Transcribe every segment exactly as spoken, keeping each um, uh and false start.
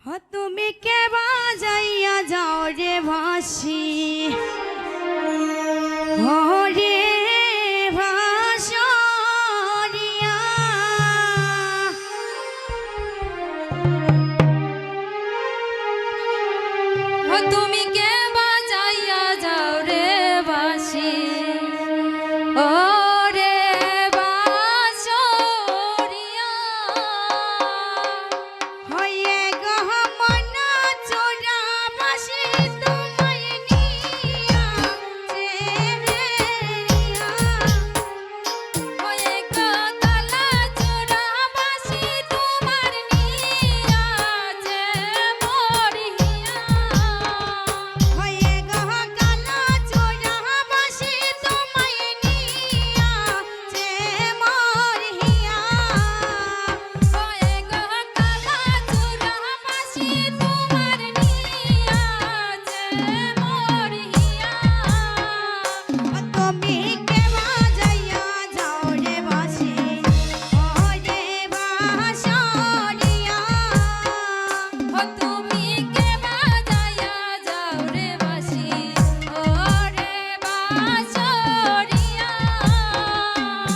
ও তুমি কে বাজাইয়া যাও রে বাঁশি, ও রে বাঁশরিয়া। ও তুমি কে বাজাইয়া যাও রে বাঁশি, ও রে বাঁশরিয়া। হয়ে গো মন চোরা বাঁশি তোমায় নিয়া যে বেরিয়া। হয়ে গো কালা চোরা বাঁশি তোমার নিয়া যে মরিয়া। হয়ে গো কালা চোরা বাঁশি তোমায় নিয়া যে মরিয়া। হয়ে গো কালা চোরা বাঁশি তোমার নিয়া যে মরিয়া। তুমি কে বাজাইয়া যাও রে বাঁশি, ও রে বাঁশরিয়া। ও তুমি কে বাজাইয়া যাও রে বাঁশি, ও রে বাঁশরিয়া।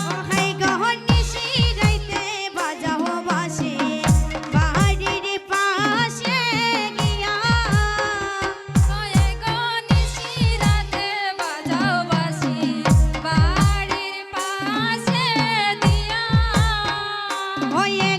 ও হাই গো নিশি রাইতে বাজাও বাঁশি বাড়ির পাশে গিয়া। ওয়ে গো নিশি রাতে বাজাও বাঁশি বাড়ির পাশে দিয়া। ওয়ে